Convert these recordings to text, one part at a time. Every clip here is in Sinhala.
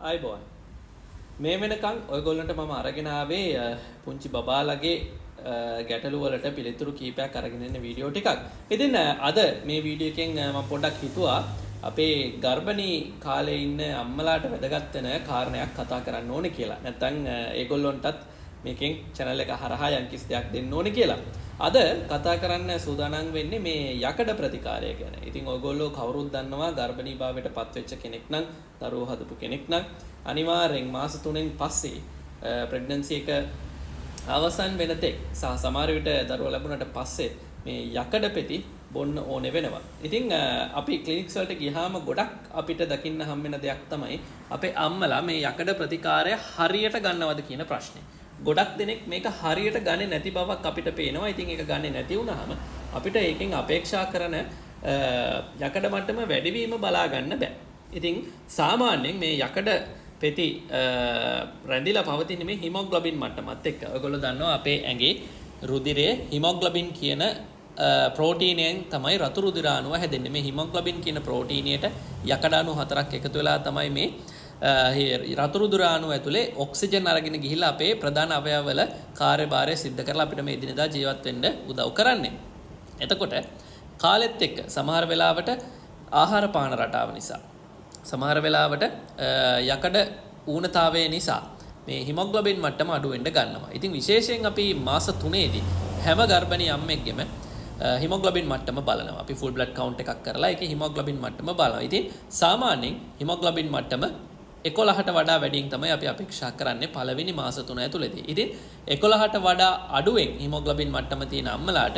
ආයුබෝවන්. මේ වෙනකන් ඔයගොල්ලන්ට මම අරගෙන ආවේ පුංචි බබාලගේ ගැටලු වලට පිළිතුරු කීපයක් අරගෙන එන වීඩියෝ ටිකක්. ඉතින් අද මේ වීඩියෝ එකෙන් මම පොඩ්ඩක් හිතුවා අපේ ගර්භණී කාලේ ඉන්න අම්මලාට වැදගත් වෙන කාරණයක් කතා කරන්න ඕනේ කියලා. නැත්තම් ඒගොල්ලොන්ටත් මේකෙන් චැනල් එක හරහා යම්කිසි දෙයක් දෙන්න ඕනේ කියලා. අද කතා කරන්න සූදානම් වෙන්නේ මේ යකඩ ප්‍රතිකාරය ගැන. ඉතින් ඔයගොල්ලෝ කවුරුත් දන්නවා ගර්භණී භාවයට පත්වෙච්ච කෙනෙක් නම්, දරුවෝ හදපු කෙනෙක් නම් අනිවාර්යෙන් මාස 3න් පස්සේ ප්‍රෙග්නන්සි එක අවසන් වෙන තෙක් සහ සමහර විට දරුවා ලැබුණට පස්සේ මේ යකඩ පෙති බොන්න ඕනේ වෙනවා. ඉතින් අපි ක්ලිනික්ස් වලට ගියාම ගොඩක් අපිට දකින්න හම් වෙන දෙයක් තමයි අපේ අම්මලා මේ යකඩ ප්‍රතිකාරය හරියට ගන්නවද කියන ප්‍රශ්නේ. ගොඩක් දෙනෙක් මේක හරියට ගන්නේ නැති බවක් අපිට පේනවා. ඉතින් ඒක ගන්නේ නැති වුනහම අපිට ඒකෙන් අපේක්ෂා කරන යකඩ මට්ටම වැඩිවීම බලා ගන්න බෑ. ඉතින් සාමාන්‍යයෙන් මේ යකඩ පෙති රැඳිලා පවතින මේ හිමොග්ලොබින් මට්ටමත් එක්ක. ඔයගොල්ලෝ දන්නවා අපේ ඇඟේ රුධිරයේ හිමොග්ලොබින් කියන ප්‍රෝටීනයෙන් තමයි රතු රුධිර අණුව හැදෙන්නේ. මේ හිමොග්ලොබින් කියන ප්‍රෝටීනයට යකඩ අණු 4ක් එකතු වෙලා තමයි මේ රතු රුධිර අණුව ඇතුලේ ඔක්සිජන් අරගෙන ගිහිල්ලා අපේ ප්‍රධාන අවයවවල කාර්යභාරය සිද්ධ කරලා අපිට මේ එදිනෙදා ජීවත් වෙන්න උදව් කරන්නේ. එතකොට කාලෙත් එක්ක සමහර වෙලාවට ආහාර පාන රටාව නිසා, සමහර වෙලාවට යකඩ ඌනතාවය නිසා මේ හිමොග්ලොබින් මට්ටම අඩු වෙන්න ගන්නවා. ඉතින් විශේෂයෙන් අපි මාස 3ේදී හැම ගර්භණී අම්මෙක්ගෙම හිමොග්ලොබින් මට්ටම බලනවා. අපි ෆුල් බ්ලඩ් කවුන්ට් එකක් කරලා ඒකේ හිමොග්ලොබින් මට්ටම බලනවා. ඉතින් සාමාන්‍යයෙන් හිමොග්ලොබින් මට්ටම 11ට වඩා වැඩියෙන් තමයි අපි අපේක්ෂා කරන්නේ පළවෙනි මාස 3 ඇතුළතදී. ඉතින් 11ට වඩා අඩුවෙන් හිමොග්ලොබින් මට්ටම තියෙන අම්මලාට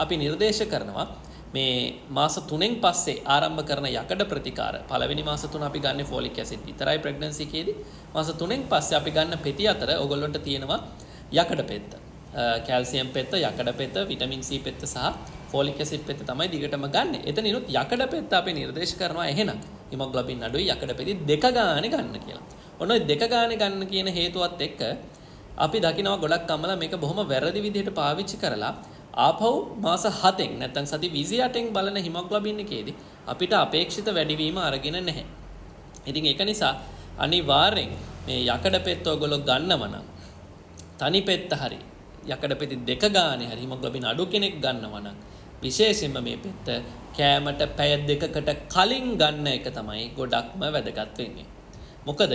අපි නිර්දේශ කරනවා මේ මාස 3න් පස්සේ ආරම්භ කරන යකඩ ප්‍රතිකාර. පළවෙනි මාස 3 අපි ගන්නේ ෆෝලික් ඇසිඩ් විතරයි ප්‍රෙග්නන්සි එකේදී. මාස 3න් පස්සේ අපි ගන්න පෙති අතර ඔයගොල්ලන්ට තියෙනවා යකඩ පෙත්ත, කැල්සියම් පෙත්ත, යකඩ පෙත්ත, විටමින් C පෙත්ත සහ ෆෝලික් ඇසිඩ් පෙත්ත තමයි දිගටම ගන්නෙ. එතනිනුත් යකඩ පෙත්ත අපි නිර්දේශ කරනවා එහෙනම් හිමොග්ලොබින් අඩුයි යකඩ පෙති දෙක ගානේ ගන්න කියලා. ඔන්න ඔය දෙක ගානේ ගන්න කියන හේතුවත් එක්ක අපි දකිනවා ගොඩක් අම්මලා මේක බොහොම වැරදි විදිහට පාවිච්චි කරලා ආපහු මාස 7න් නැත්නම් සති 28න් බලන හිමොග්ලොබින් එකේදී අපිට අපේක්ෂිත වැඩිවීම අරගෙන නැහැ. ඉතින් ඒක නිසා අනිවාර්යෙන් මේ යකඩ පෙත්ත ඔයගොල්ලෝ ගන්නව නම් තනි පෙත්ත හරි යකඩ පෙති දෙක ගානේ හරි හිමොග්ලොබින් අඩු කෙනෙක් ගන්නව නම් විශේෂයෙන්ම මේ පෙත්ත කෑමට පැය දෙකකට කලින් ගන්න එක තමයි ගොඩක්ම වැදගත් වෙන්නේ. මොකද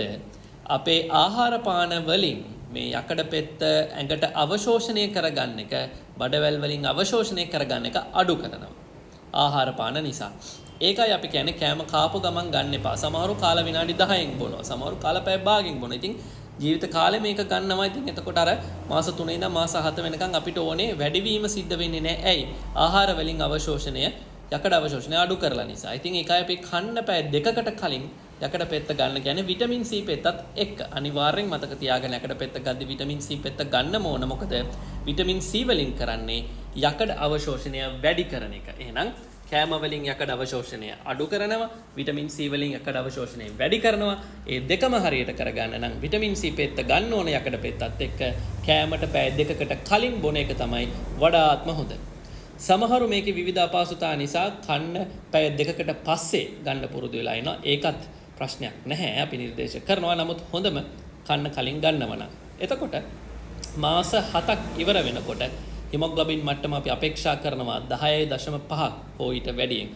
අපේ ආහාර පාන වලින් මේ යකඩ පෙත්ත ඇඟට අවශෝෂණය කරගන්න එක, බඩවැල් වලින් අවශෝෂණය කරගන්න එක අඩු කරනවා ආහාර පාන නිසා. ඒකයි අපි කියන්නේ කෑම කාපු ගමන් ගන්න එපා. සමහරු කාලා විනාඩි 10න් බොනවා. සමහරු කාලා පැය භාගෙන් බොනවා. ඉතින් ජීවිත කාලේ මේක ගන්නවා. ඉතින් එතකොට අර මාස 3 ඉඳන් මාස 7 වෙනකන් අපිට ඕනේ වැඩිවීම සිද්ධ වෙන්නේ නෑ. ඇයි? ආහාර වලින් අවශෝෂණය, යකඩ අවශෝෂණය අඩු කරලා නිසා. ඉතින් ඒකයි අපි කන්න පැය දෙකකට කලින් යකඩ පෙත්ත ගන්න කියන්නේ විටමින් C පෙත්තත් එක්ක. අනිවාර්යෙන් මතක තියාගන්න යකඩ පෙත්ත ගද්දි විටමින් C පෙත්ත ගන්නම ඕන. මොකද විටමින් C වලින් කරන්නේ යකඩ අවශෝෂණය වැඩි කරන එක. එහෙනම් කෑම වලින් යකඩ අවශෝෂණය අඩු කරනවා, විටමින් C වලින් යකඩ අවශෝෂණය වැඩි කරනවා. ඒ දෙකම හරියට කරගන්න නම් විටමින් C පෙත්ත ගන්න ඕන යකඩ පෙත්තත් එක්ක කෑමට පැය දෙකකට කලින් බොන එක තමයි වඩාත්ම හොඳ. සමහරු මේකේ විවිධ අපහසුතා නිසා කන්න පැය දෙකකට පස්සේ ගන්න පුරුදු වෙලා ඉනවා. ඒකත් ප්‍රශ්නයක් නැහැ, අපි නිර්දේශ කරනවා. නමුත් හොඳම කන්න කලින් ගන්නව නම්. එතකොට මාස 7ක් ඉවර වෙනකොට හිමොග්ලොබින් මට්ටම අපි අපේක්ෂා කරනවා 10.5ක් හෝ ඊට වැඩියෙන්.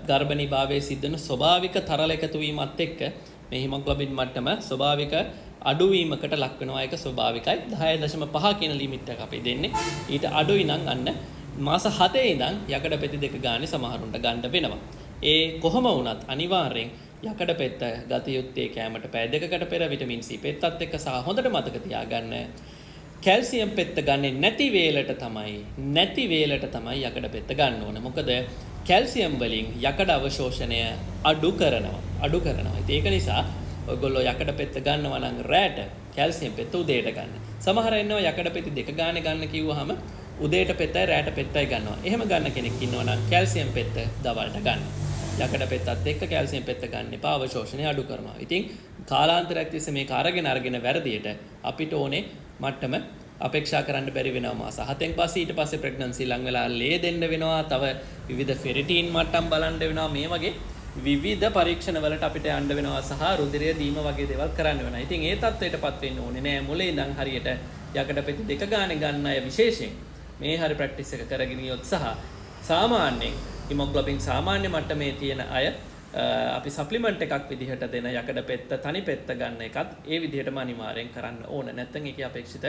ගර්භණී භාවයේ සිද්ධ වෙන ස්වභාවික තරල එකතු වීමත් එක්ක මේ හිමොග්ලොබින් මට්ටම ස්වභාවික අඩුවීමකට ලක් වෙනවා. ඒක ස්වභාවිකයි. 10.5 කියන ලිමිට් එක අපි දෙන්නේ. ඊට අඩුයි නම් අන්න මාස 7 ඉඳන් යකඩ පෙති දෙක ගානේ සමහරුන්ට ගන්න වෙනවා. ඒ කොහොම වුණත් අනිවාර්යෙන් යකඩ පෙත්ත ගත යුත්තේ කෑමට පැය දෙකකට පෙර විටමින් C පෙත්තත් එක්ක සහ හොඳට මතක තියාගන්න කැල්සියම් පෙත්ත ගන්නේ නැති වේලට තමයි යකඩ පෙත්ත ගන්න ඕන. මොකද කැල්සියම් වලින් යකඩ අවශෝෂණය අඩු කරනවා. ඉතින් ඒක නිසා ඔයගොල්ලෝ යකඩ පෙත්ත ගන්නවා නම් රැට කැල්සියම් පෙත්ත උදේට ගන්න. සමහර අය ඉන්නවා යකඩ පෙති දෙක ගානේ ගන්න කිව්වහම උදේට පෙත්තයි රැට පෙත්තයි ගන්නවා. එහෙම ගන්න කෙනෙක් ඉන්නවා නම් කැල්සියම් පෙත්ත දවල්ට ගන්න. යකඩ පෙත්තත් එක්ක කැල්සියම් පෙත්ත ගන්න එපා, අවශෝෂණය අඩු කරනවා. ඉතින් කාලාන්තරයක් තිස්සේ මේක අරගෙන වැරදියට අපිට ඕනේ මට්ටම අපේක්ෂා කරන්න බැරි වෙනවා මාස 7න් පස්සේ. ඊට පස්සේ ප්‍රෙග්නන්සි ලං වෙලා ලේ දෙන්න වෙනවා. තව විවිධ ෆෙරිටින් මට්ටම් බලන්න වෙනවා. මේ වගේ විවිධ පරීක්ෂණ වලට අපිට යන්න වෙනවා සහ රුධිරය දීම වගේ දේවල් කරන්න වෙනවා. ඉතින් ඒ තත්ත්වයටපත් වෙන්න ඕනේ නෑ. මුලින් ඉඳන් හරියට යකඩ පෙති දෙක ගානේ ගන්න අය විශේෂයෙන් මේ හරි ප්‍රැක්ටිස් එක කරගෙන ගියොත් සහ සාමාන්‍යයෙන් හිමොග්ලොබින් සාමාන්‍ය මට්ටමේ තියෙන අය අපි සප්ලිමන්ට් එකක් විදිහට දෙන යකඩ පෙත්ත තනි පෙත්ත ගන්න එකත් ඒ විදිහටම අනිවාර්යෙන් කරන්න ඕන. නැත්නම් ඒකේ අපේක්ෂිත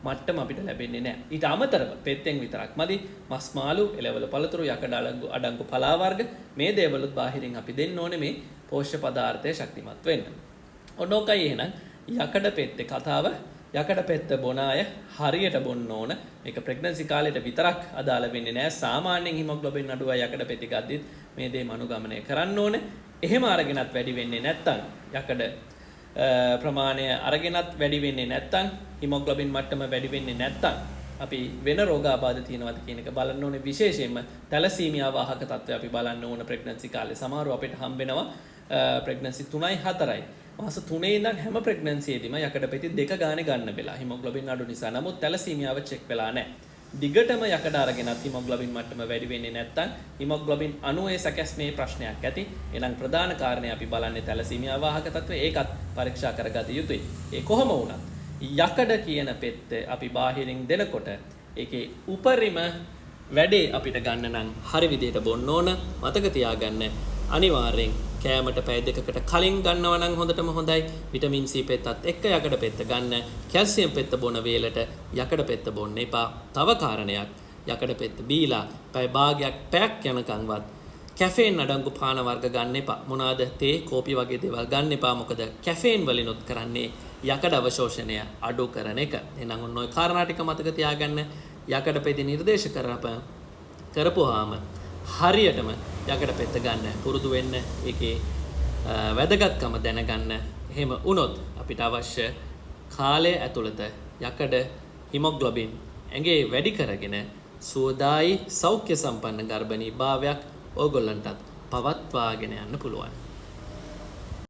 මට්ටම අපිට ලැබෙන්නේ නැහැ. ඊට අමතරව පෙත්තෙන් විතරක් මදි. මස් මාළු, එළවලු පළතුරු, යකඩ අඩංගු පලා වර්ග මේ දේවලුත් බාහිරින් අපි දෙන්න ඕනේ මේ පෝෂ්‍ය පදාර්ථය ශක්තිමත් වෙන්න. ඔන්න ඔකයි එහෙනම් යකඩ පෙත්තේ කතාව. යකඩ පෙත්ත බොන අය හරියට බොන්න ඕන. මේක ප්‍රෙග්නන්සි කාලේට විතරක් අදාළ වෙන්නේ නෑ. සාමාන්‍යයෙන් හිමොග්ලොබින් අඩුව යකඩ පෙති ගද්දිත් මේ දේ අනුගමනය කරන්න ඕනේ. එහෙම අරගෙනත් වැඩි වෙන්නේ නැත්තම් යකඩ ප්‍රමාණය අරගෙනත් වැඩි වෙන්නේ නැත්තම් හිමොග්ලොබින් මට්ටම වැඩි වෙන්නේ නැත්තම් අපි වෙන රෝගාබාධ තියෙනවද කියන එක බලන්න ඕනේ. විශේෂයෙන්ම තැලසීමියා වාහක තත්ත්වය අපි බලන්න ඕන ප්‍රෙග්නන්සි කාලේ. සමහරව අපිට හම්බෙනවා ප්‍රෙග්නන්සි 3යි 4යි මාස 3 ඉඳන් හැම ප්‍රෙග්නන්සියෙදිම යකඩ පෙති දෙක ගානේ ගන්න වෙලා හිමොග්ලොබින් අඩු නිසා. නමුත් තැලසීමියාව චෙක් වෙලා නැහැ. දිගටම යකඩ අරගෙනත් හිමොග්ලොබින් මට්ටම වැඩි වෙන්නේ නැත්නම් හිමොග්ලොබින් අණුවේ සැකැස්මේ ප්‍රශ්නයක් ඇති. එහෙනම් ප්‍රධාන කාරණේ අපි බලන්නේ තැලසීමියා වාහක තත්ත්වය. ඒකත් පරීක්ෂා කරගත යුතුයි. ඒ කොහොම වුණත් යකඩ කියන පෙත්ත අපි බාහිරින් දෙනකොට ඒකේ උපරිම වැඩේ අපිට ගන්න නම් හරි විදිහට බොන්න ඕන. මතක තියාගන්න අනිවාර්යෙන් කෑමට පැය දෙකකට කලින් ගන්නවා නම් හොඳටම හොඳයි. විටමින් C පෙත්තත් එක්ක යකඩ පෙත්ත ගන්න. කැල්සියම් පෙත්ත බොන වේලට යකඩ පෙත්ත බොන්න එපා. තව කාරණයක්, යකඩ පෙත්ත බීලා පැය භාගයක් පැයක් යනකම්වත් කැෆේන් අඩංගු පාන වර්ග ගන්න එපා. මොනවාද? තේ, කෝපි වගේ දේවල් ගන්න එපා. මොකද කැෆේන් වලිනුත් කරන්නේ යකඩ අවශෝෂණය අඩු කරන එක. එහෙනම් ඔන්න ඔය කාරණා ටික මතක තියාගන්න. යකඩ පෙති නිර්දේශ කරපුවාම හරියටම යකඩ පෙත්ත ගන්න පුරුදු වෙන්න, ඒකේ වැදගත්කම දැනගන්න. එහෙම වුණොත් අපිට අවශ්‍ය කාලය ඇතුළත යකඩ හිමොග්ලොබින් ඇඟේ වැඩි කරගෙන සුවදායි සෞඛ්‍ය සම්පන්න ගර්භණී භාවයක් ඕගොල්ලන්ටත් පවත්වාගෙන යන්න පුළුවන්.